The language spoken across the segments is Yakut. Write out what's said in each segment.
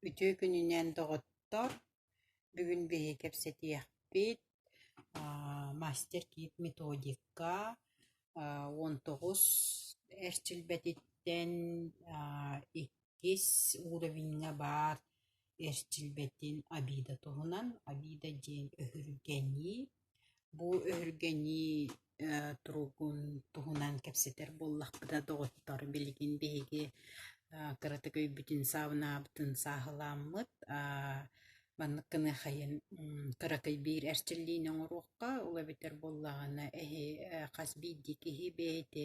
Үтүө күнүнэн доҕоттор! Бүгүн биһиги кэпсэтиэхпит мастер-кит методика 19 эрчилбэтиттэн иккис уровеньҥа баар эрчилбэтин обида туһунан. Обида диэн өһүргэнии. Бу өһүргэнии туругун туһунан кэпсэтэр буоллахпытына, доҕоттор, билигин биһиги кыратык өйбүтүн саабынаабытын сааһылааммыт, маннык гыныаххайын кыракый биир эрчиллиини оҥоруохха, ол эбэтэр буоллаҕына эһи хас биирдии киһи бэйэтэ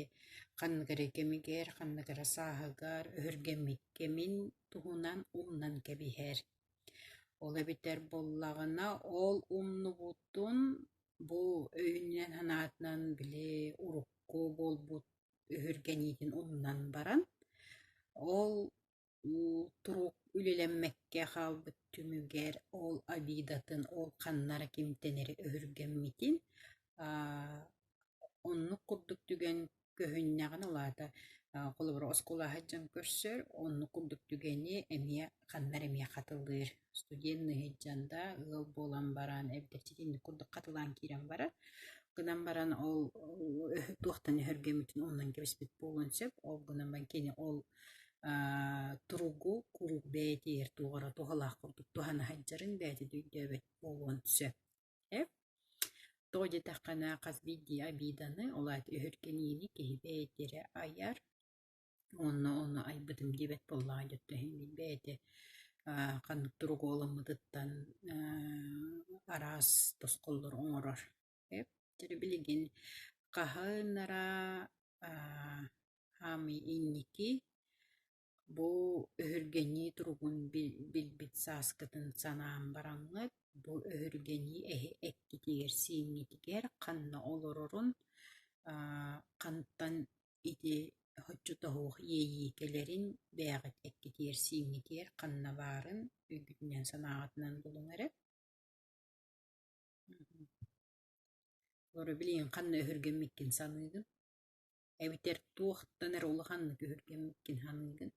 ханнык эрэ кэмигэр, ханнык эрэ сааһыгар өһүргэммит кэмин туһунан умнан кэбиһэр. Ол эбэтэр буоллаҕына, ол умнубутун бу өйүнэн-санаатынан били урукку буолбут өһүргэниитин умнан баран, ол турук үлэлэммэккэ хаалбыт түмүгэр ол обидатын, ол ханна эрэ кимтэн эрэ өһүргэммитин оннук курдук түгэн көһүннэҕинэ, ол аата холобура оскуола сылдьан көрсөр, оннук курдук түгэни эмиэ ханна эрэ эмиэ хатылыыр. Студенныы сылдьан да, ыал буолан баран эбэтэр итинник курдук хатылаан киирэн барар. Гынан баран ол туохтан өһүргэммитин умнан кэбиспит буолуон сөп. Ол гынан баран кини ол туругу куруук бэйэтигэр туох эрэ туһалаах курдук туһана сылдьарын бэйэтэ да өйдөөбөт буолуон сөп. Тоҕо диэтэххинэ, хас биирдии обиданы, ол аата өһүргэниини киһи бэйэтэ эрэ айар уонна ону айбытым диэбэт буоллаҕа дьэ бэйэтэ ханнык туругу ылыммытыттан араас тосхоллору оҥорор. Билигин хаһан эрэ хаамыы инники Бу өһүргэнии туругун билбит сааскытын санаан бараҥҥыт, бу өһүргэнии эһи эккитигэр-сииҥҥитигэр ханна олорорун, хантан ити соччотоһуох иэйии кэлэрин бэйэҕит эккитигэр-сииҥҥитигэр ханна баарын өйгүтүнэн-санааҕытынан булуҥ эрэ. Олору билигин ханна өһүргэммиккин саныыгын Эбэтэр туохтан эрэ улаханнык өһүргэммиккин саныыгын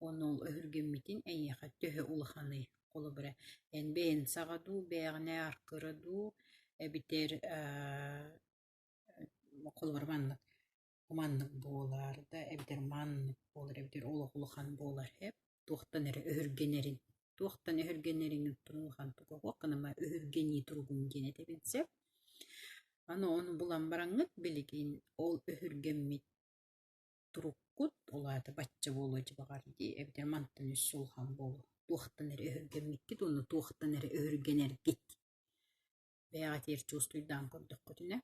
уонна ол өһүргэммитиҥ эйиэхэ төһө улаханый? Холобура, эн бэйэҥ саҕа дуу, бэйэҕинээ аркыра дуу, эбэтэр холобура маннык маннык буолар да, эбэтэр маннык буолар, эбэтэр олох улахан буолар эп туохтан эрэ өһүргэнэрин, туохтан өһүргэнэриҥ улахан туга суох гынан өһүргэнии туругун диэн этэбин сөп. Аны ону булан бараҥҥыт билигин ол өһүргэммит туруккут, ол аата бачча буолуо дьэ баҕар дии, эбэтэр мантан өссө улахан буолуо, туохтан эрэ өһүргэммиккит уонна туохтан эрэ өһүргэнэргит бэйэҕитигэр чуустуйдаан көрдөххүтүнэ,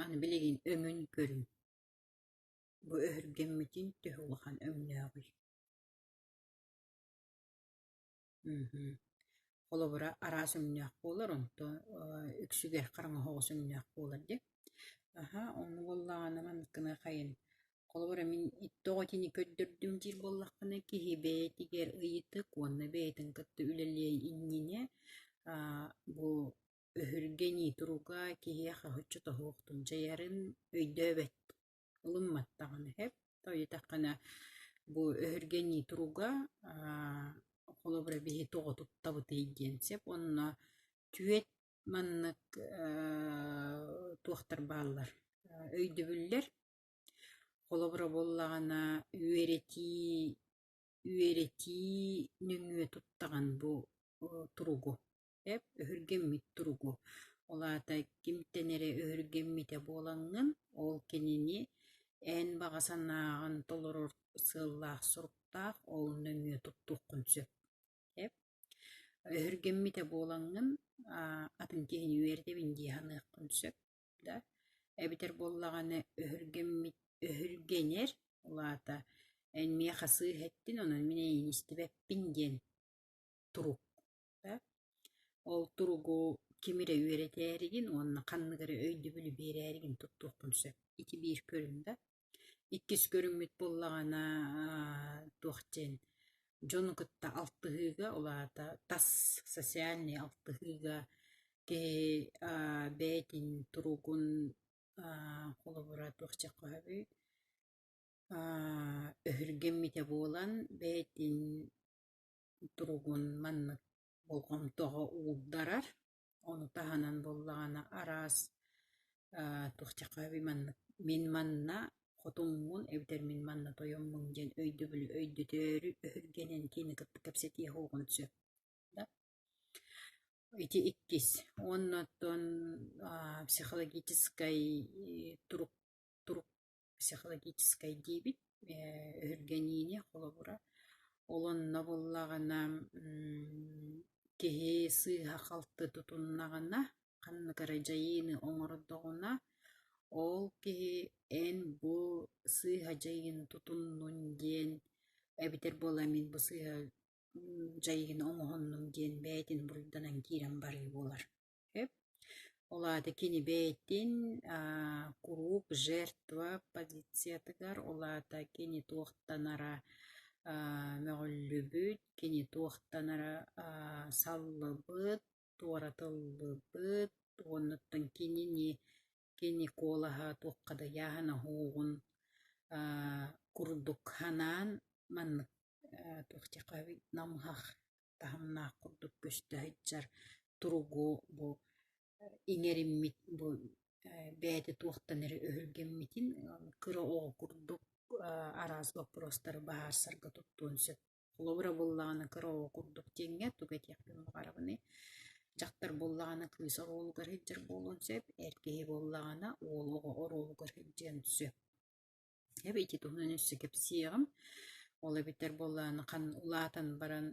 аны билигин өҥүн көрүҥ. Бу өһүргэммитин төһө улахан өҥнөөҕүй? Холобура, араас өҥнөөх буолар, онтон үксүгэр хараҥа оһоҕос өҥнөөх буолар дии. Аһа, онно буоллаҕына маннык гыныаххайын. Холобура, мин тоҕо итини көрдөрдүм диир буоллахпына, киһи бэйэтигэр ыйытык уонна бэйэтин кытта үлэлиэн иннинэ бу өһүргэнии туруга киһиэхэ соччото суохтун дьайарын өйдөөбөт ылыммат даҕаны сөп. Тоҕо диэтэххинэ, бу өһүргэнии туруга холобура биһи тоҕо туттабытый диэн сөп уонна түөт маннык туохтар бааллар өйдөбүллэр. Холобура буоллаҕына, үөрэтии үөрэтии нөҥүө туттаҕын бу туругу Эп өһүргэммит туругу, ол аата кимтэн эрэ өһүргэммитэ буолаҥҥын, ол кинини эн баҕа санааҕын толорор сыаллаах-соруктаах ол нөҥүө туттуоххун сөп. Эп өһүргэммитэ буолаҥҥын атын киһини үөрэтэбин дии саныаххын сөп да, эбэтэр буоллаҕына өһүргэммит өһүргэнэр, ол аата эн миэхэ сыыһа эттин, онон мин эйигин истибэппин диэн турук Ол туругу ким эрэ үөрэтээригин уонна ханнык эрэ өйдөбүлү биэрээригин туттуоххун сөп. Ити биир көрүҥ да. Иккис көрүҥмүт буоллаҕына туох диэн дьону кытта алтыһыыга, ол аата тас социальнай алтыһыыга киһи бэйэтин туругун холобура туох диэххэ сөбүй. Өһүргэммитэ буолан бэйэтин туругун маннык болҕомтоҕо уурдарар. Ону таһынан буоллаҕына араас туох диэххэ маннык мин манна хотуҥмун эбэтэр мин манна тойоммун диэн өйдөбүлү өйдөтөөрү өһүргэнэн кини кытта кэпсэтиэ суоҕун сөп да. Ити иккис. Уонна оттон психологическай турук турук психологическай диибит өһүргэниини холобура. Ол онно буоллаҕына киһи сыыһа-халты тутуннаҕына, ханнык эрэ дьайыыны оҥордоҕуна, ол киһи эн бу сыыһа дьайыыны тутуннун диэн эбэтэр буола мин бу сыыһа дьайыыны оҥоһуннум диэн бэйэтин буруйданан киирэн барыы буолар. Сөп. Ол аата кини бэйэтин куруук жертва позициятыгар, ол аата кини туохтанара мөҕүллүбүт, кини туохтанара саллыбыт, туоратыллыбыт уоннуттан кинини кини куолаһа туохха да ыйааһына уһуоҕун курдук санаан маннык туох диэххэ намыһах таһымнаах курдук көстө сылдьар туругу бу иҥэриммит бу бэйэтэ туохтан эрэ өһүргэммитин кыра оҕо курдук араас боппуруостары быһаарсарга туттуон сөп. Холобура буоллаҕына кыра оҕо курдук диэҥҥэ тугу этиэхпин баҕарабыный? Дьахтар буоллаҕына кыыс оруолугар сылдьар буолуон сөп, эр киһи буоллаҕына уол оҕо оруолугар сылдьыан сөп. Эбэ ити туһунан өссө кэпсиэҕим. Ол эбэтэр буоллаҕына хан улаатан баран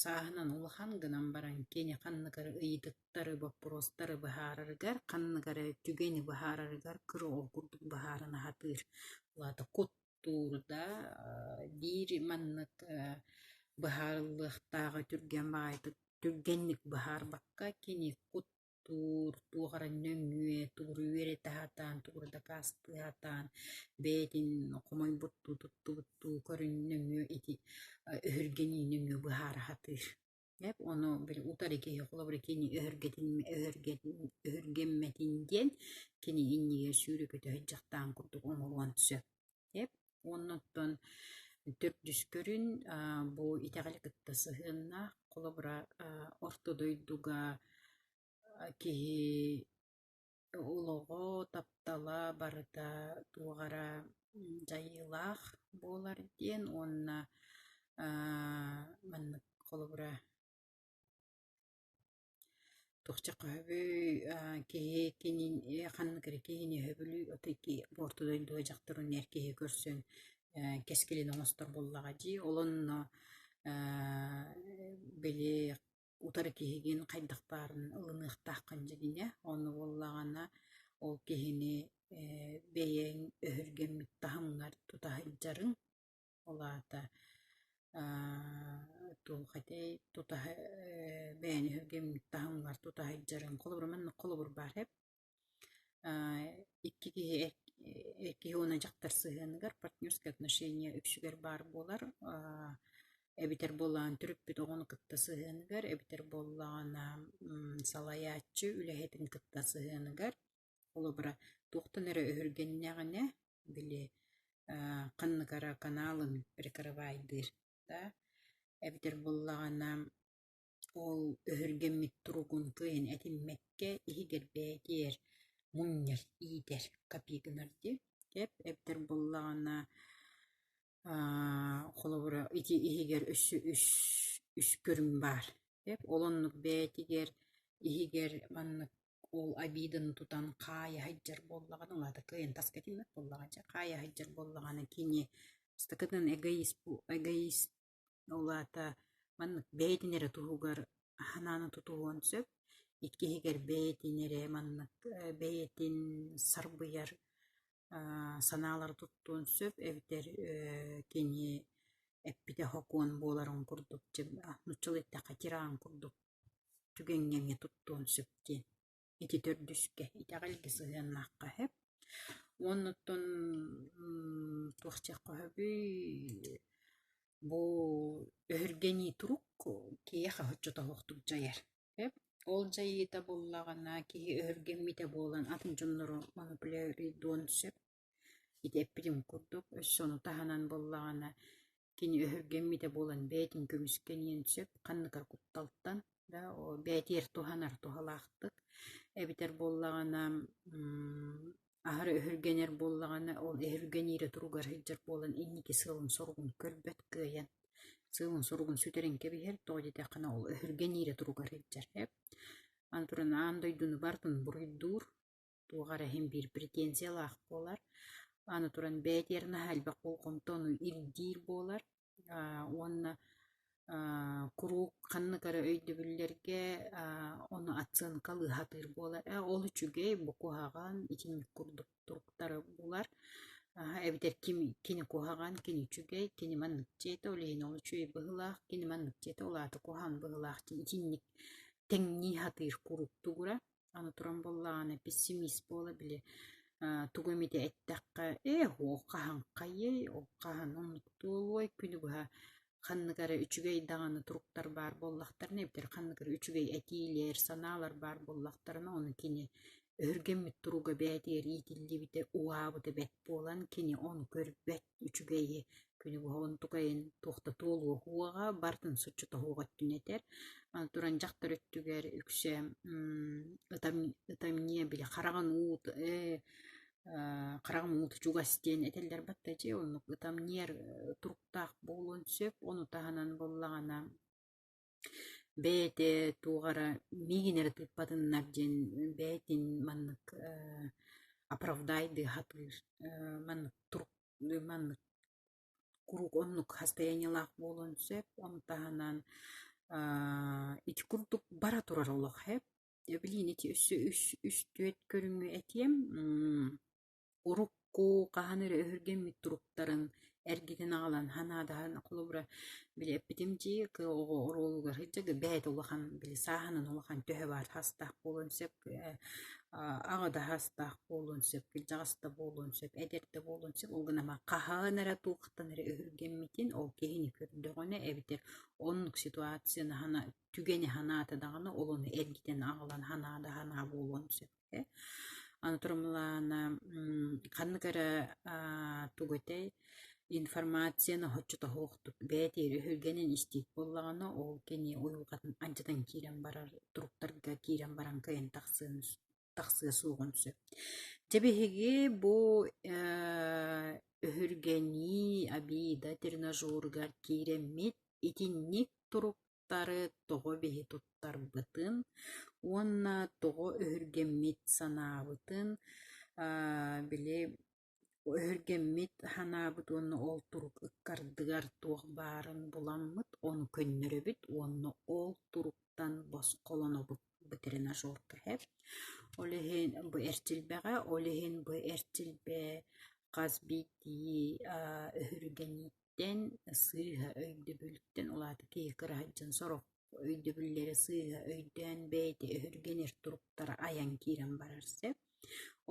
сааһынан улахан гынан баран кини ханнык эрэ ыйытыктары, боппуруостары быһаарарыгар, ханнык эрэ түгэни быһаарарыгар кыра оҕо курдук быһаарына сатыыр. Ол аата куттуур да биир маннык быһаарыллыахтааҕы түргэн баҕайытык түргэнник быһаарбакка кини кут туур, туох эрэ нөҥүө, тугу үөрэтэ сатаан, тугу эрэ дакаастыы сатаан, бэйэтин хомойбуттуу, туттубуттуу көрүн нөҥүө ити өһүргэнии нөҥүө быһаара сатыыр. Эп ону били утары киһи холобура кини өһүргэммэтин диэн кини иннигэр сүүрэ-көтө сылдьахтаан курдук оҥоруон сөп. Эп уонна оттон төрдүс көрүн бу итэҕэли кытта сыһыаннаах холобура орто дойдуга киһи олоҕо, таптала барыта туох эрэ дьайыылаах буолар диэн уонна маннык холобура Туохча хөбүй киһи кинин ханнык эрэ киһини сөбүлүү орто дойдуга дьахтар уонна эр киһи көрсөн кэскилин оҥостор буоллаҕа дии. Ол онно били утары киһигин хайдах баарын ылыныахтааххын дьиҥинэ. Ону буоллаҕына ол киһини бэйэҥ өһүргэммит таһымҥар тута сылдьарыҥ Ол аата туох этэй тутаһа бэйэни өһүргэммит таһымҥар тута сылдьарыҥ. Холобура маннык холобур баар эбит. Икки киһи эр киһи уонна дьахтар сыһыаныгар партнерское отношение үксүгэр баар буолар. Эбэтэр буоллаҕына төрөппүт оҕону кытта сыһыаныгар, эбэтэр буоллаҕына салайааччы үлэһитин кытта сыһыаныгар. Холобура, туохтан эрэ өһүргэннэҕинэ, били ханнык эрэ каналын прикрывайдыыр да, эбэтэр буоллаҕына ол өһүргэммит туругун кыайан этиммэккэ иһигэр бэйэтигэр мунньар, иитэр, копи гынар дии. Эбэтэр буоллаҕына холобура ити иһигэр өссө үс үс көрүҥ баар. Ол оннук бэйэтигэр иһигэр маннык ол обиданы тутан хаайа сылдьар буоллаҕына, ол аата кыайан таска этиммэт буоллаҕа дьэ, хаайа сылдьар буоллаҕына кини бастакытынан эгоист эгоист ол аата маннык бэйэтин эрэ туһугар санааны тутуһуон сөп, иккиһигэр бэйэтин эрэ маннык бэйэтин сарбыйар санаалары туттуон сөп эбэтэр кини эппитэ сокуон буоларын курдук нууччалыы эттэххэ тиран курдук түгэҥҥэ эмиэ туттуон сөп диэн ити төрдүскэ итэҕэлгэ сыһыаннаахха сөп. Уонна оттон туох диэххэ сөбүй бу өһүргэнии турук киһиэхэ соччотоһуохтук дьайар. Сөп. Ол дьайыыта буоллаҕына киһи өһүргэммитэ буолан атын дьоннору манипулируйдуон сөп. Ити эппитим курдук, өссө ону таһынан буоллаҕына, кини өһүргэммитэ буолан бэйэтин көмүскэниэн сөп, ханнык эрэ кутталтан да бэйэтигэр туһанар туһалаахтык, эбэтэр буоллаҕына аһары өһүргэнэр буоллаҕына, ол өһүргэниирэ туругар сылдьар буолан инники сыалын-соругун көрбөт кыайан, сыалын-соругун сүтэрэн кэбиһэр, тоҕо диэтэххинэ ол өһүргэниирэ туругар сылдьар эп. Аны туран аан дойдуну барытын буруйдуур, туох эрэ иһин биир претензиялаах буолар. Аны туран бэйэтигэр наһаа элбэх болҕомтону ирдиир буолар уонна куруук ханнык эрэ өйдөбүллэргэ ону оценкалыы сатыыр буолар. Ээ ол үчүгэй, бу куһаҕан итинник курдук туруктары булар. Эбэтэр ким кини куһаҕан, кини үчүгэй, кини маннык диэтэ, ол иһин ол үчүгэй быһыылаах, кини маннык диэтэ, ол аата куһаҕан быһыылаах диэн итинник тэҥнии сатыыр куруук тугура. Аны туран буоллаҕына пессимист буола били тугу эмитэ эттэххэ ээ ол хаһан хайыай, ол хаһан оннук туолуой, күнү быһа ханнык эрэ үчүгэй даҕаны туруктар баар буоллахтарына эбэтэр ханнык эрэ үчүгэй этиилэр, санаалар баар буоллахтарына ону кини өһүргэммит туруга бэйэтигэр иитиллибитэ, уһаабыта бэрт буолан кини ону көрбөт үчүгэйи күнү быһа онтукайын туох да туолуо уоҕа барытын соччото суох өттүн этэр. Аны туран дьахтар өттүгэр үксэ ытамньыйа били хараҕын уут хараҕым уута чугас диэн этэллэр батта дьэ оннук ытамньыйар туруктаах буолуон сөп. Ону таһынан буоллаҕына бэйэтэ туох эрэ миигин эрэ тыыппатыннар диэн бэйэтин маннык оправдайдыы сатыыр маннык турук маннык куруук оннук состояниелаах буолуон сөп. Ону таһынан ити курдук бара турар олох эп. Билигин ити өссө үс үс түөрт көрүҥү этиэм. Урукку хаһан эрэ өһүргэммит туруктарын эргитэн аҕалан санаадаһан холобура били эппитим дии кыра оҕо оруолугар сылдьар бэйэтэ улахан били сааһынан улахан төһө баар саастаах буолуон сөп аҕа да саастаах буолуон сөп, кырдьаҕас да буолуон сөп, эдэр да буолуон сөп. Ол гынан хаһан эрэ туохтан эрэ өһүргэммитин ол киһини көрдөҕүнэ эбэтэр оннук ситуацияны түгэни санаата даҕаны ол ону эргитэн аҕалан санаа да санаа буолуон сөп. Аны туран ханнык эрэ тугу этэй информацияны соччото суохтук бэйэтигэр өһүргэнэн истиит буоллаҕына, ол кини уйулҕатын алдьатан киирэн барар туруктарга киирэн баран кыайан тахсыан тахсыа суоҕун сөп. Дьэ биһиги бу өһүргэнии обида тренажеругар киирэммит итинник турук тоҕо биһи туттарбытын уонна тоҕо өһүргэммит санаабытын били өһүргэммит санаабыт уонна ол турук ыккардыгар туох баарын буламмыт ону көннөрөбүт уонна ол туруктан босхолонобут бу тренажерка һэп. Ол иһин бу эрчилбэҕэ, ол иһин бу эрчилбэ хас биирдии өһүргэнииттэн сыыһа өйдөбүлтэн ол аата киһи кыра сылдьан сорох өйдөбүллэри сыыһа өйдөөн бэйэтэ өһүргэнэр туруктара айан киирэн барар сөп.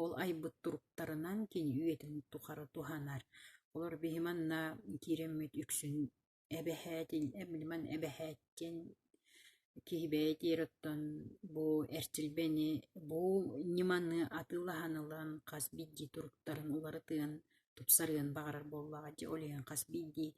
Ол айбыт туруктарынан кини үйэтин тухары туһанар. Олор биһи манна киирэммит үксүн эбэһээтин эбилиман эбэһээттин Киһи бэйэтигэр оттон бу эрчилбэни, бу ньыманы атыылаһан ылан хас биирдии туруктарын уларытыан, тупсарыан баҕарар буоллаҕа дии. Ол иһин хас биирдии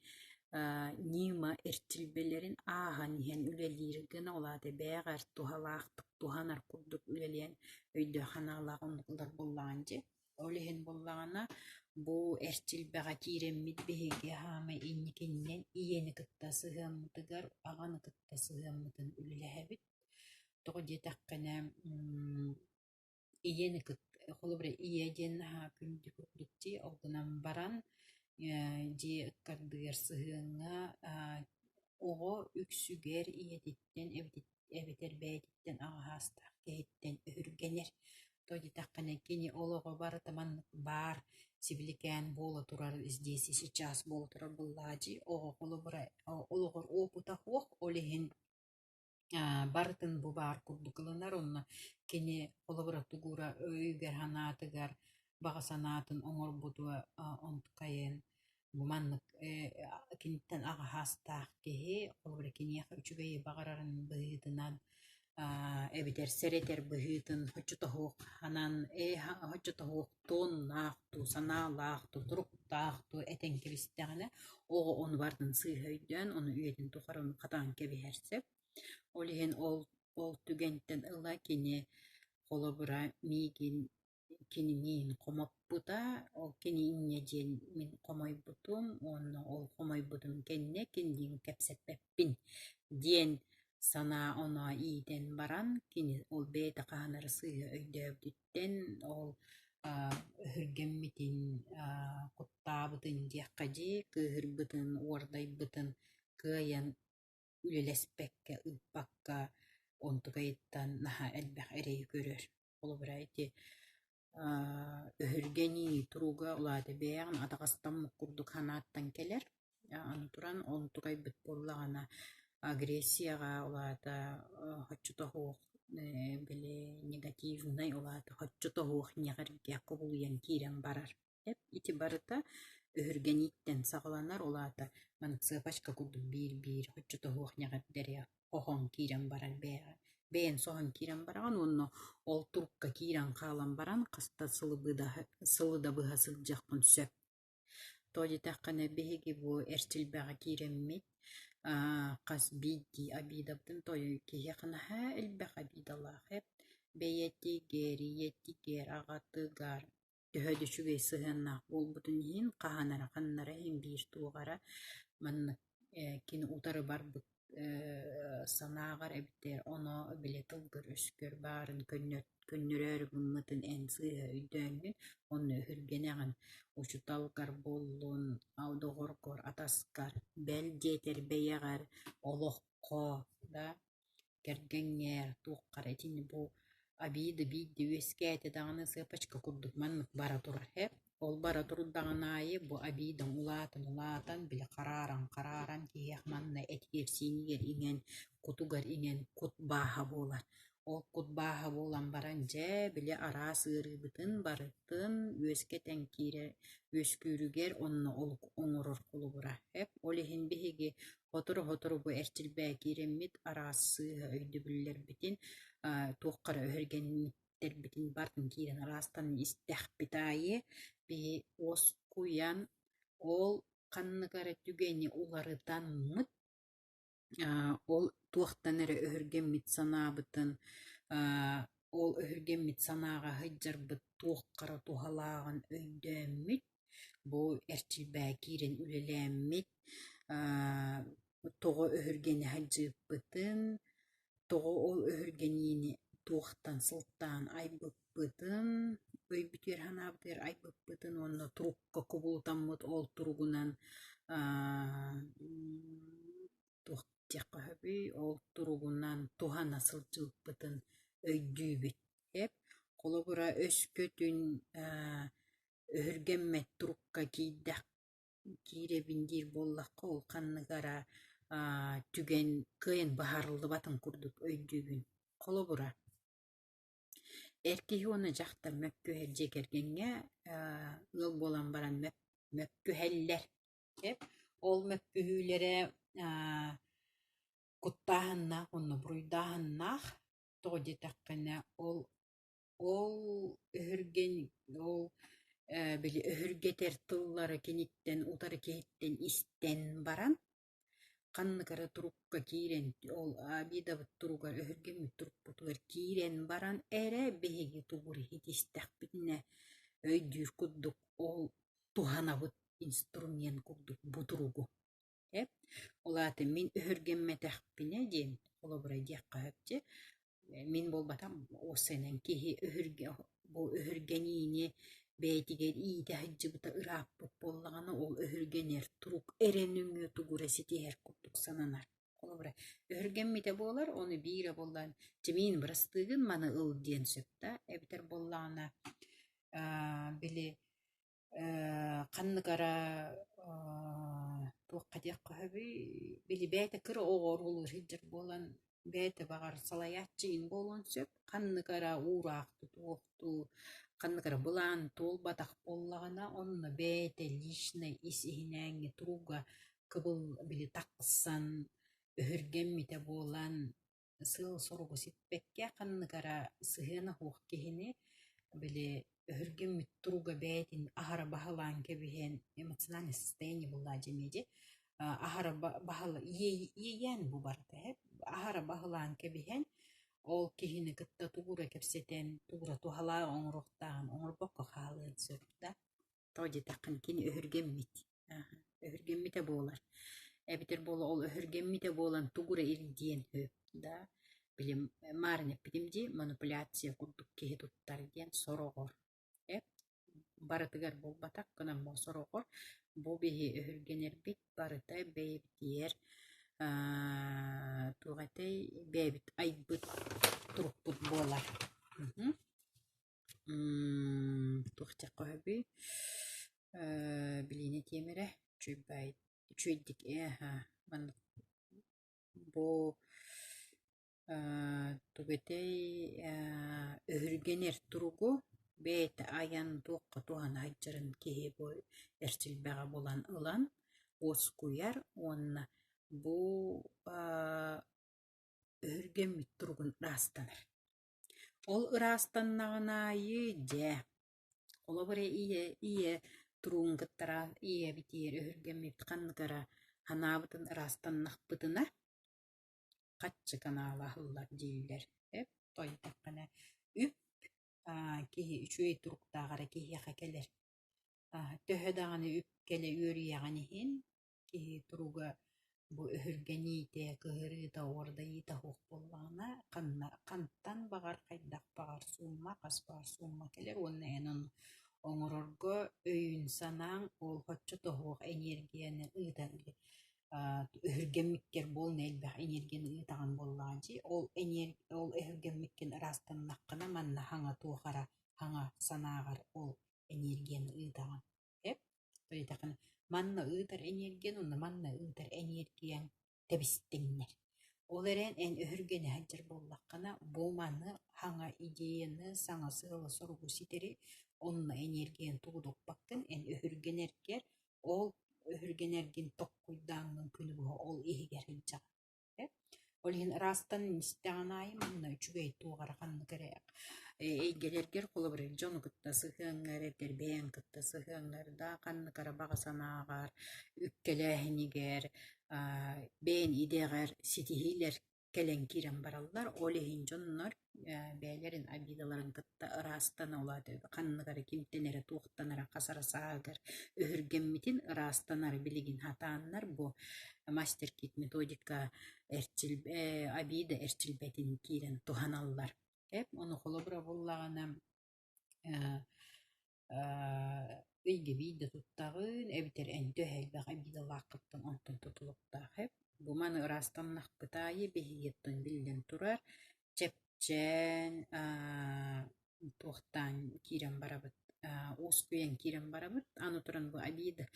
ньыма эрчилбэлэрин ааһан иһэн үлэлиир гына, ол аата бэйэҕэр туһалаахтык туһанар курдук үлэлиэн өйдөөх-санаалаах оннук ылар буоллаҕын дии. Ол иһин буоллаҕына, бу эрчилбэҕэ киирэммит биһиги хаамай инникиннэн ийэни кытта сыһыаммытыгар, аҕаны кытта сыһыаммытын үлэлэһэбит. Тоҕо диэтэххинэ, ийэни кытта холобура ийэ диэн наһаа күндү курдук дии, ол гынан баран дьиэ ыккардыгар сыһыаҥҥа оҕо үксүгэр ийэтиттэн эбэтэр бэйэтиттэн аҕа саастаах киһиттэн өһүргэнэр. Тоҕо диэтэххинэ, кини олоҕо барыта маннык баар сибиликээн буола турар здесь и сейчас буола турар буоллаҕа дии. Оҕо холобура олоҕор уопута суох, ол иһин барытын бу баар курдук ылынар онно кини холобура тугура өйүгэр-санаатыгар баҕа санаатын оҥорбутуа онтукайын бу маннык киниттэн аҕа саастаах киһи холобура киниэхэ үчүгэйи баҕарарын быһыытынан. Эбэтэр сэрэтэр быһыытын оччотоһуох ханан ээ оччотоһуох туоннаах дуу, санаалаах дуу, туруктаах дуу этэн кэбистэҕинэ, оҕо ону барытын сыыһа өйдөөн, ону үйэтин тухары ону хатаан кэбиһэр сөп. Ол иһин ол ол түгэнтэн ыла кини холобура миигин кининиин хомоппута, ол кини инньэ диэн мин хомойбутум уонна ол хомойбутум кэннэ кинилиин кэпсэппэппин диэн санаа-оноо иитэн баран, кини ол бэйэтэ хаһан эрэ сыыһа өйдөөбүтүттэн ол өһүргэммитин, куттаабытын диэххэ дии, кыыһырбытын, уордайбытын кыайан үлэлэспэккэ, ыыппакка онтукайыттан наһаа элбэх эрэйи көрөр. Холобура, ити өһүргэнии туруга улаата бэйэҕин атаҕастаммыт курдук санааттан кэлэр. Аны туран онтукайбыт буоллаҕына агрессияҕа улаата оччотоһуох били негативнай улаата оччотоһуох ньэҕиргэ кубулуйан киирэн барар. Ити барыта өһүргэнииттэн саҕаланар, ол аата маннык сыапачка курдук биир-биир оччотоһуох ньэҕирдэри хоһон киирэн барар бэйэҕэ бэйэн соһон киирэн бараҕын уонна ол турукка киирэн хаалан баран хаста сылы да быһа сылдьыаххын сөп. Тоҕо диэтэххинэ биһиги бу эрчилбэҕэ киирэммит хас биирдии обидабытын тоойуй киһиэхэ наһаа элбэх обидалаах эбит. Бэйэтигэр, ийэтигэр, аҕатыгар төһө да үчүгэй сыһыаннаах буолбутун иһин хаһан эрэ ханна эрэ иһин биир туох эрэ маннык кини утары барбыт санааҕар эбэтэр ону били тылгар-өскөр баарын көннөрөөрү гыммытын эн сыыһа өйдөөҥҥүн онно өһүргэнэҕин учууталгар буоллун, доҕоргор, атаскар, бэл диэтэр бэйэҕэр, олоххо да кэргэҥҥэр туохха эрэ итини бу обида биирдэ үөскээтэ даҕаны сыапачка курдук маннык бара турар эп. Ол бара турдаҕын аайы бу обидаҥ улаатан-улаатан били харааран-харааран киһиэх манна этигэр-сиинигэр иҥэн, кутугар иҥэн кут бааһа буолар. Ол кут бааһа буолан баран дьэ били араас ыарыыбытын барытын үөскэтэн киирэр үөскүүрүгэр онно олук оҥорор холобура эп. Ол иһин биһиги Сотору-сотору бу эрчилбээ киирэммит араас сыыһа өйдөбүллэрбитин, туохха эрэ өһүргэммиттэрбитин барытын киирэн араастан истэхпит аайы биһи уоскуйан, ол ханнык эрэ түгэни уларытаммыт, ол туохтан эрэ өһүргэммит санаабытын, ол өһүргэммит санааҕа сылдьарбыт туохха эрэ туһалааҕын өйдөөммүт, бу эрчилбээ киирэн үлэлээммит тоҕо өһүргэнэ сылдьыыппытын, тоҕо ол өһүргэниини туохтан сылтаан айбыппытын, өйбүтүгэр-санаабытыгар айбыппытын уонна турукка кубулутаммыт ол туругунан туох диэххэ сөбүй, ол туругунан туһана сылдьыбыппытын өйдүүбүт. Эп холобура өскөтүн өһүргэммэт турукка киирдэх киирэбин диир буоллахха, ол ханнык эрэ түгэн кыайан быһаарыллыбатын курдук өйдүүбүн. Холобура, эр киһи уонна дьахтар мөккүһэр дьиэ кэргэҥҥэ ыал буолан баран мөккүһэллэр. Ол мөккүһүүлэрэ куттааһыннаах уонна буруйдааһыннаах. Тоҕо диэтэххинэ, ол ол өһүргэн ол били өһүргэтэр тыллары киниттэн утары киһиттэн истэн баран, ханнык эрэ турукка киирэн, ол обидабыт туругар, өһүргэммит турукпутугар киирэн баран эрэ биһиги тугу эрэ иһитистэхпитинэ өйдүүр курдук ол туһанабыт инструмент курдук бу туругу. Эп Ол аата мин өһүргэммэтэхпинэ диэн холобура диэххэ сөп дии. Мин буолбатах уопсайынан киһи өһүргэ бу өһүргэниини бэйэтигэр иитэ сылдьыбыта ырааппыт буоллаҕына, ол өһүргэнэр турук эрэ нөҥүө тугу эрэ ситиһэр курдук сананар. Холобура, өһүргэммитэ буолар, ону биирэ буоллаан «Чэ миин бырастыыгын маны ыл» диэн сөп да, эбэтэр буоллаҕына били ханнык эрэ туохха диэххэ сөбүй, били бэйэтэ кыра оҕо оруолугар сылдьар буолан, бэйэтэ баҕар салайааччы иҥин буолуон сөп, ханнык эрэ уураах тутуохтуу, ханнык эрэ былаан туолбатах буоллаҕына, онно бэйэтэ личнэй ис-иһинээҥҥи туруга кыбыл били тахсан, өһүргэммитэ буолан сыал-соругу сиппэккэ ханнык эрэ сыһыана суох киһини били өһүргэммит туруга бэйэтин аһара баһылаан кэбиһэн эмоциональное состояние буоллаҕа дьэ эмиэ дии аһара баһыла иэйээн бу барыта эһэ аһара баһылаан кэбиһэн ол киһини кытта тугу эрэ кэпсэтэн тугу эрэ туһалаах оҥоруохтааҕын оҥорбокко хаалыан сөп да. Тоҕо диэтэххинэ кини өһүргэммит өһүргэммитэ буолар. Эбэтэр буола ол өһүргэммитэ буолан тугу эрэ ирдиэн сөп да. Били маарын эппитим дии манипуляция курдук киһи туттар диэн сороҕор эп барытыгар буолбатах гынан сороҕор бу биһи өһүргэнэрбит барыта бэйэбитигэр туох этэй бэйэбит айбыт турукпут буолар. Туох диэххэ сөбүй билиини этиэм эрэ үчүгэй үчүгэйдик ээ маннык бу тугу этэй өһүргэнэр туругу бэйэтэ айан туохха туһана сылдьарын киһи бу эрчилбэҕэ булан ылан уоскуйар уонна бу өһүргэммит туругун ыраастанар. Ол ыраастаннаҕын аайы дьэ, холобур ийэ ийэ туругун кытта ийэбитигэр өһүргэммит ханнык эрэ санаабытын ыраастаннахпытына хаччы канала аһыллар дииллэр. Эп тойдоххуна үп киһи үчүгэй туруктаах эрэ киһиэхэ кэлэр. Төһө даҕаны үп кэлэ үөрүйэҕин иһин Киһи туруга бу өһүргэниитэ, кыһырыыта, уордайыыта суох буоллаҕына, ханна хантан баҕар, хайдах баҕар суумма, хас баҕар суумма кэлэр уонна эн ону оҥорорго өйүн-санааҥ ол оччото суох эниэргийэни ыытан өһүргэммиккэр буолна элбэх эниэргийэни ыытаҕын буоллаҕа дии. Ол ол өһүргэммиккин ыраастаннаххына манна хаҥа туох эрэ хаҥа санааҕар ол эниэргийэни ыытаҕын. Эп ыйытаххына манна ыытар эниэргиэн уонна манна ыытар эниэргийэҥ тэбистиҥнэр. Ол эрэн эн өһүргэнэ сылдьар буоллаххына, бу маны саҥа идеяны, саҥа сыалы-соругу ситэри онно эниэргийэн тугу да укпаккын, эн өһүргэнэргэр ол өһүргэнэргин токкуйдааҥҥын күнү быһа ол иһигэр сылдьаҕын. Ол иһин ыраастан истэҕин аайы манна үчүгэй туох эрэ ханнык эрэ эйгэлэргэр холобур дьону кытта сыһыаҥҥар эбэтэр бэйэҥ кытта сыһыаҥҥар да ханнык эрэ баҕа санааҕар, үккэлээһинигэр, бэйэҥ идэҕэр ситиһиилэр кэлэн киирэн бараллар. Ол иһин дьоннор бэйэлэрин обидаларын кытта ыраастана улаата ханнык эрэ кимтэн эрэ туохтан эрэ хас эрэ сааһыгар өһүргэммитин ыраастанар билигин сатааннар бу мастер-кит методика эрчил обида эрчилбэтин киирэн туһаналлар. Эп ону холобура буллаҕына ыйга биирдэ туттаҕын эбэтэр эн төһө элбэх обидалааххыттан онтон тутулуктаах эп. Бу маны ыраастаннахпыт аайы биһигиттэн биллэн турар чэпчээн туохтаан киирэн барабыт уоскуйан киирэн барабыт. Аны туран бу обида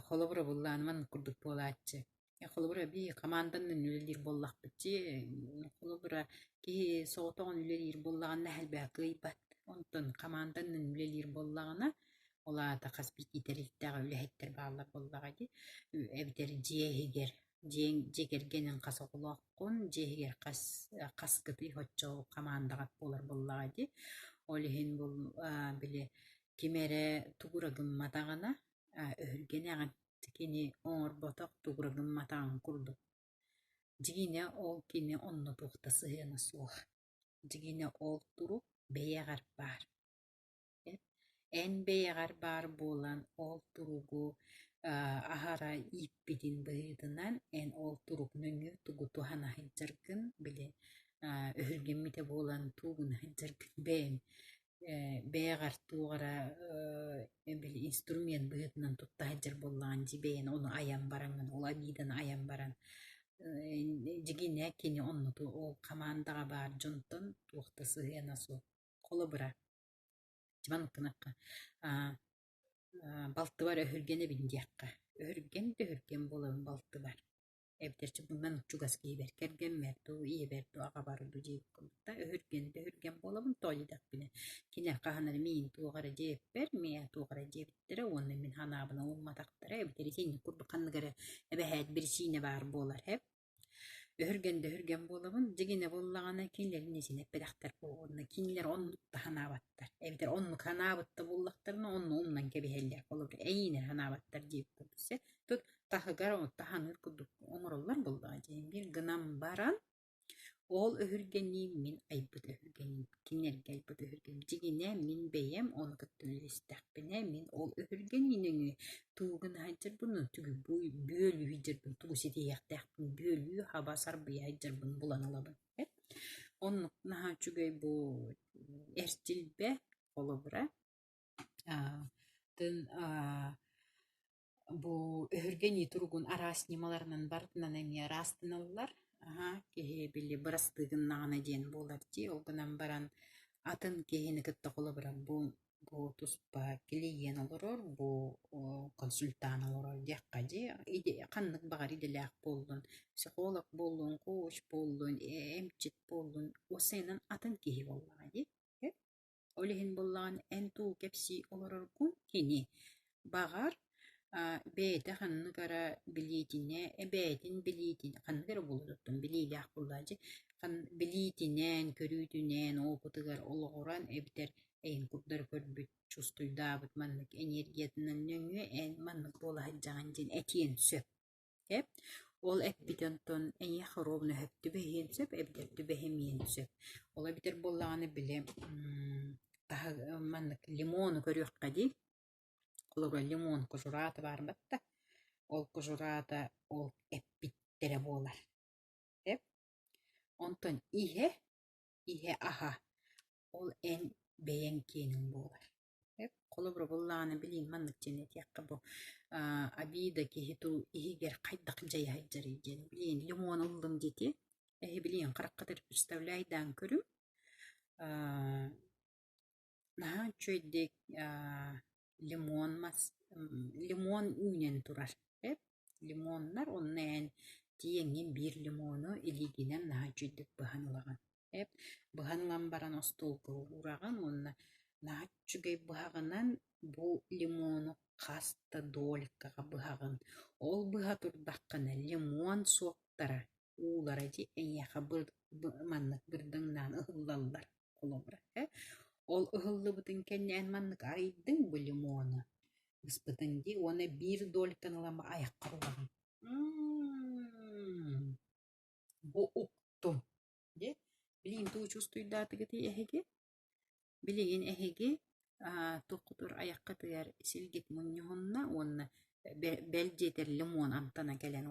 холобура буллаан маннык курдук буолааччы. Холобура эбии хамаанданан үлэлиир буоллахпыт дии. Холобура киһи соҕотоҕун үлэлиир буоллаҕына элбэҕи кыайбат. Онтон хамаанданан үлэлиир буоллаҕына, ол аата хас биирдии тэрилтэҕэ үлэһиттэр бааллар буоллаҕа дии. Эбэтэр дьиэ иһигэр дьиэҥ дьиэ кэргэниҥ хас оҕолооххун, дьиэ иһигэр хас хаскытый оччо хамаандаҕыт буолар буоллаҕа дии. Ол иһин били ким эрэ тугу эрэ гымматаҕына өһүргэнэҕин кини оҥорботох тугу эрэ гымматаҕын курдук. Дьиҥинэ ол кини онно туох да сыһыана суох. Дьиҥинэ ол турук бэйэҕэр баар. Эн бэйэҕэр баар буолан ол туругу аһара ииппитин быһыытынан эн ол турук нөҥүө тугу туһана сылдьаргын били өһүргэммитэ буолан тугуна сылдьаргын бэйэҥ бэйэҕэр туох эрэ били инструмент быһыытынан тутта сылдьар буоллаҕын дии бэйэҥ ону айан бараҥҥын ол обиданы айан баран дьиҥинэ кини онно ол хамаандаҕа баар дьонтон туох да сыһыана суох. Холобура, маннык гынахха балтыбар өһүргэнэбин диэххэ. Өһүргэн да өһүргэн буолабын балтыбар. Эбэтэр чугунан чугас киһибэр кэргэммэр дуу, ийэбэр дуу, аҕабар дуу диэбит курдук да өһүргэн да өһүргэн буолабын тоҕо диэтэхпинэ кини хаһан эрэ миигин туох эрэ диэбиппэр, миэхэ туох эрэ диэбиттэрэ уонна мин санаабын ылымматахтара эбэтэр итинник курдук ханнык эрэ эбэһээт биричиинэ баар буолар эб. Өһүргэн да өһүргэн буолабын, дьигинэ буоллаҕына кинилэр иннисин эппэтэхтэр буолуонна кинилэр оннук да санаабаттар. Эбэтэр оннук санаабыт да буоллахтарына онну умнан кэбиһэллэр. Холобур, эйиинэ санаабаттар диэбит курдук сэ. Тут таһыгар таһаныыр курдук оҥороллор буоллаҕа дии. Биир гынан баран ол өһүргэниим мин айбыт өһүргэниим, кинилэргэ айбыт өһүргэниим. Дьиҥинэ, мин бэйэм ону кытта үлэлэстэхпинэ, мин ол өһүргэнии нөҥүө тугу гына сылдьарбын, бүөлүү сылдьарбын, тугу ситиһиэхтээхпин бүөлүү, хаба, сарбыйа сылдьарбын булан ылабын. Оннук наһаа үчүгэй бу эрчилбэ холобура. Тын Бу өһүргэнии туругун араас ньымаларынан барытынан эмиэ ыраастаналлар. Аһаа, киһи били бырастыы гыннаҕына диэн буолар дии. Ол гынан баран атын киһини кытта холобура бу бу туспа килийиэн олорор, бу консультант олорор диэххэ дии. Ханнык баҕар идэлээх буоллун, психолог буоллун, коуч буоллун, эмчит буоллун, уопсайынан атын киһи буоллаҕа дии. Ол иһин буоллаҕына эн тугу кэпсии олороргун кини, баҕар, бэйэтэ ханнык эрэ билиитинэ, бэйэтин билиитин ханнык эрэ буолуоттан билиилээх буоллаҕа дии, билиитинэн, көрүүтүнэн, опытыгар олоҕуран эбэтэр эйин курдары көрбүт, чувствуйдаабыт маннык энергиятынан нөҥүө эн маннык буола сылдьаҕын диэн этиэн сөп. Эп, ол эппит онтон эйиэхэ ровно сөп түбэһиэн сөп эбэтэр түбэһимиэн сөп. Ол эбэтэр буоллаҕына били маннык лимону көрүөххэ дии. Холобура лимон кожурата баар батта. Ол кожурата ол эппиттэрэ буолар. Эп. Онтон иһэ, иһэ аһа ол эн бэйэҥ киэниҥ буолар. Холобура буоллаҕына билигин маннык диэн этиэххэ бу обида киһи туу иһигэр хайдах дьайа сылдьарый диэн билигин лимон ыллым диэти эһи билигин хараххытыгар представляйдаан көрүҥ наһаа үчүгэйдик лимон мас лимон үүнэн турар лимоннар онно эн тиийэҥҥин биир лимону илиигинэн наһаа үчүгэйдик быһан ылаҕын Эп быһан ылан баран остуолга уураҕын уонна наһаа үчүгэй быһаҕынан бу лимону хас да долькаҕа быһаҕын. Ол быһа турдаххына лимон суоктара, уулара дии эйиэхэ маннык бырдаҥнаан ыһыллаллар холобура ээ. Ол ыһыллыбытын кэннэ эн маннык арыйдыҥ бу лимону быспытыҥ дии уонна биир дольканы ылан айаххар угаҕын. М бу уктум Дьэ, билигин тугу чувствуйдаатыгытый эһиги? Билигин эһиги туоххутугар айаххытыгар силгит мунньуһунна уонна бэл диэтэр лимон амтана кэлэн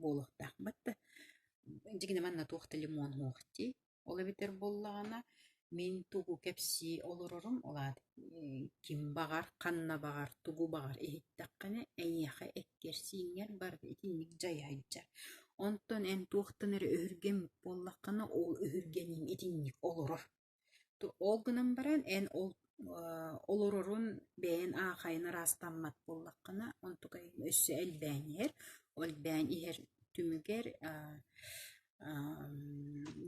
буолуохтаах батта дьигинэ манна туох да лимон суох дии. Ол эбэтэр буоллаҕына мин тугу кэпсии олорорум ол аата ким баҕар, ханна баҕар, тугу баҕар иһиттэххинэ эйиэхэ эккэр-сииҥҥэр барыта итинник дьайа сылдьар. Онтон эн туохтан эрэ өһүргэммит буоллаххына, ол өһүргэнииҥ итинник олорор. Ол гынан баран эн ол олорорун бэйэн аахайын ыраастаммат буоллаххына, онтукай өссө элбээн иһэр. Ол элбээн иһэр түмүгэр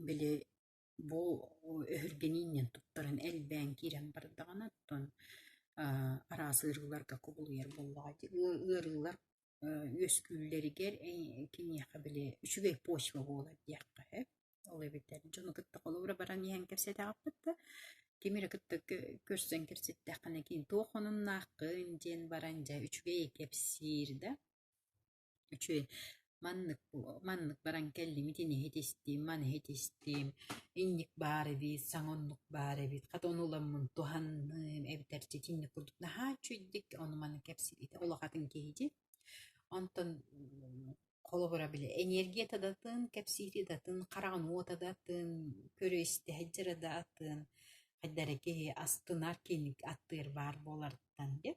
били бу өһүргэнииннэн туттаран элбээн киирэн бардаҕына, оттон араас ыарыыларга кубулуйар буоллаҕа дии. Ыарыылар үөскүүллэригэр киниэхэ били үчүгэй почва буолар диэххэ сөп. Ол эбэтэр дьону кытта холобура баран иһэн кэпсэтэҕиппит да, кими эрэ кытта көрсөн кэпсэттэххинэ кини туох хонуннааххын диэн баран дьэ үчүгэй кэпсиир да Үчүгэй, маннык маннык баран кэллим, итини иһитистим, маны иһитистим, инник баар эбит, саҥа оннук баар эбит, хата ону ыламмын туһанным эбэтэр итинник курдук наһаа үчүгэйдик ону-маны кэпсиирэ улахатын киһи дии. Онтон холобура били энергията да атын, кэпсиирэ да атын, хараҕын уота да атын, көрө-истэ сылдьара да атын, хайда эрэ киһи астынар киэҥник аттыыр баар буоларыттан дии.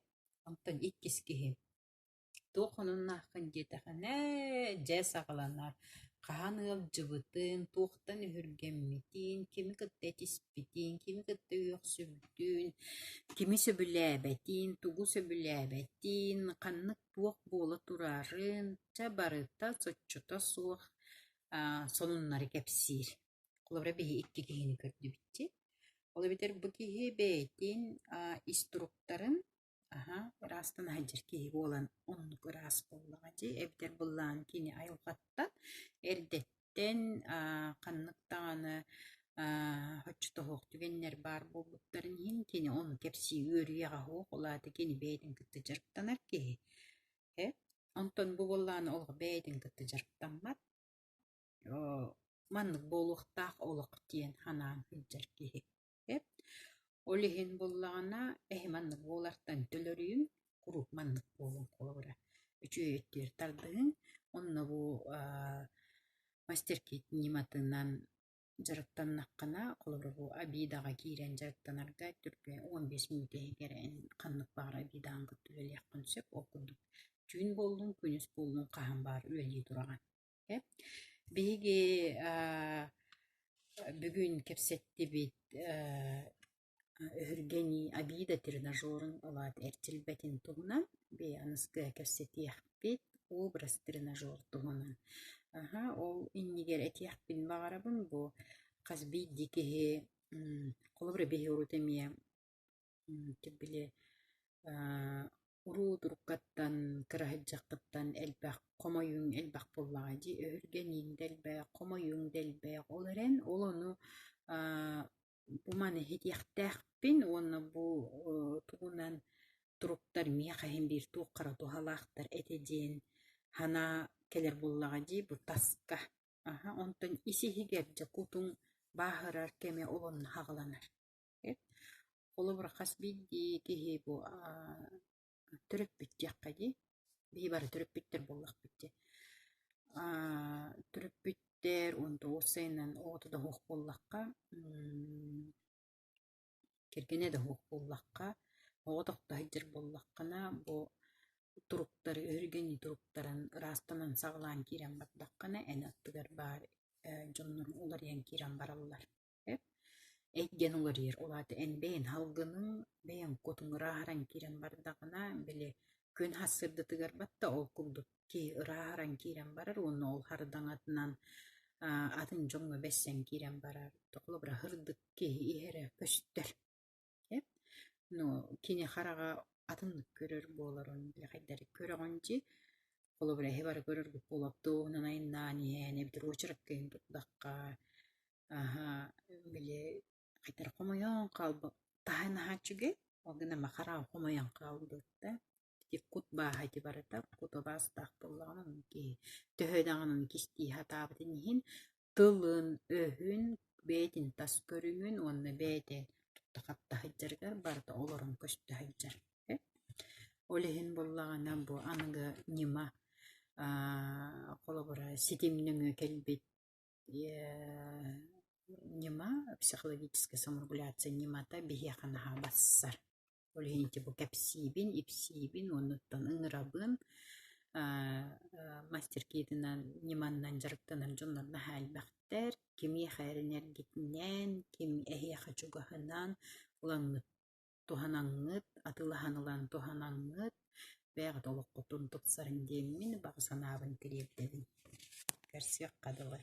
Онтон иккис киһи Туох хонуннааххын диэтэхинэ, дьэ саҕаланар: хаһан ыалдьыбытын, туохтан өһүргэммитин, кими кытта этиспитин, кими кытта үөхсүбүтүн, кими сөбүлээбэтин, тугу сөбүлээбэтин, ханнык туох буола турарын, чэ барыта соччото суох сонуннары кэпсиир. Холобура, биһи икки киһини көрдүбүт дии. Ол эбэтэр бу киһи бэйэтин ис туруктарын Аһаа, ыраастан сылдьар киһи буолан оннук ыраас буоллаҕа дии, эбэтэр былаан кини айылҕаттан эрдэттэн кэнниттэн ханнык даҕаны оччотооҕу түгэннэр баар буолбуттарын иһин кини ону кэпсии үөрүйэҕэ суох, ол аата кини бэйэтин кытта дьарыктанар киһи. Ээ, онтон бу буоллаҕына олох бэйэтин кытта дьарыктаммат, маннык буолуохтаах олох диэн санаан сылдьар киһи. Ээ, ол иһин буоллаҕына эһи маннык буолартан төлөрүйүҥ, куруук маннык буолуҥ холобура үчүгэй өттүгэр тардыһыҥ, онно бу мастер-кит ньыматынан дьарыктаннаххына, холобура бу обидаҕа киирэн дьарыктанарга түргэн 15 мүнүүтэ иһигэр эн ханнык баҕарар обидаҕын кытта үлэлиэххин сөп, ол курдук түүн буоллун, күнүс буоллун хаһан баҕар үлэлии тураҕын. Ээ, биһиги бүгүн кэпсэттибит өһүргэнии обида тренажерун ылаат эрчилбэтин туһунан аныгыскы кэпсэтиэхпит образ тренажер туһунан. Аһа, ол иннигэр этиэхпин баҕарабын бу хас биирдии киһи холобура биһи урут эмиэ били уруу туруккаттан кыраһыдьаххыттан элбэх хомойууҥ элбэх буоллаҕа дии өһүргэнииҥ да элбэх, хомойууҥ да элбэх. Ол эрэн ол ону бу маны иһитиэхтээхпин уонна бу тугунан туруктар миэхэ иһин биир туохха эрэ туһалаахтар этэ диэн санаа кэлэр буоллаҕа дии бу таска. Аһа онтон ис-иһигэр дьэ кутуҥ бааһырар кэмэ ол онно саҕаланар. Холобура хас биирдии киһи бу төрөппүт диэххэ дии, биһи бары төрөппүттэр буоллахпыт дии. Төрөппүттэр уонна уопсайынан оҕото да суох буоллахха, кэргэнэ да суох буоллахха, оҕо тохто сылдьар буоллаххына, бу туруктары, өһүргэнии туруктарын ыраастанан саҕалаан киирэн бардаххына, эн аттыгар баар дьоннор уларыйан киирэн бараллар. Эйгэн уларыйар, ол аата эн бэйэҥ салгыныҥ, бэйэҥ кутуҥ ырааһыран киирэн бардаҕына, били күн сарсыардатыгар батта ол курдук киһи ырааһыран киирэн барар уонна ол хардаҥатынан атын дьоҥҥо бэссэн киирэн барар. Холобура, сырдык киһи иһэрэ көстөр. Но кини хараҕа атыннык көрөр буоларын били хайдах эрэ көрөҕүн дии. Холобура, эһи бары көрөргүт буолуо, автобуһунан айаннаан иһэн эбэтэр уочаракка иһин турдахха Аһаа, били хайдах хомойон хаалбыт таһа наһаа үчүгэй, ол гынан хараҕа хомойон хаалбыт да ити кут бааһа ити барыта кута баастаах буоллаҕына ону киһи төһө даҕаны кистии сатаабытын иһин тылын, өһүн, бэйэтин тас көрүҥүн уонна бэйэтэ тутта-хапта сылдьарыгар барыта олорон көстө сылдьар. Ол иһин буоллаҕына бу аныгы ньыма холобура ситим нөҥүө кэлбит ньыма, психологическая саморегуляция ньымата биһиэхэ наһаа барсар. Ол иһин ити бу кэпсиибин, ипсиибин уонуттан ыҥырабын мастер-китынан ньыманнан дьарыктанар дьоннор наһаа элбэхтэр. Кимиэхэ эрэнэргитинэн, ким эһиэхэ чугаһынан ыламмыт туһанаҥҥыт, атыылаһан ылан туһанаҥҥыт, бэйэҕит олоххутун тупсарыҥ диэммин баҕа санаабын тириэрдэбин. Көрсүөххэ дылы.